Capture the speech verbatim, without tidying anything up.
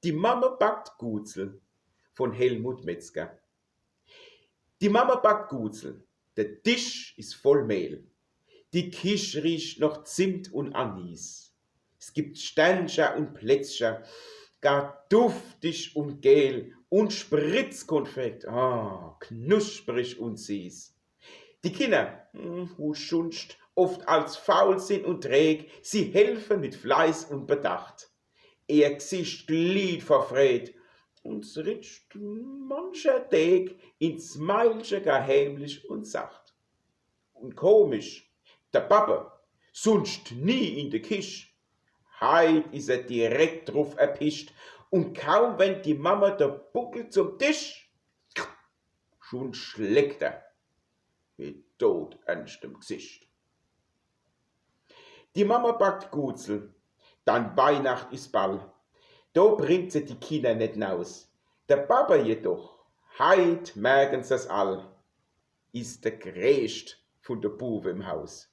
Die Mamme backt Gutsel von Helmut Metzger. Die Mamme backt Gutsel, der Tisch is voll Mehl. Die Kisch riecht noch Zimt und Anis. Es gibt Sterncher und Plätzcher, gar duftig und gel, und Spritzkonfekt, ah, knusprig und sieß. Die Kinner, hm, wo schunscht oft als faul sin und träg, sie helfen mit Fleiß und Bedacht. Ihr Gsicht glieht vor Freed, und s ritscht mancher Deeg ins Mailche gar heimlich und sacht. Und komisch, der Babbe, sunscht nie in de Kisch, heit is er direkt druf erpischt, und kaum wendt die Mamme de Buckel zum Tisch, schun schleckt er mit todernstem Gsicht. Die Mamme backt Gutsel, dann Weihnacht is ball. Do bringt se die Kinner net naus. Der Babbe jedoch, heit merken se's all, is der Greescht vun de Buwe im Haus.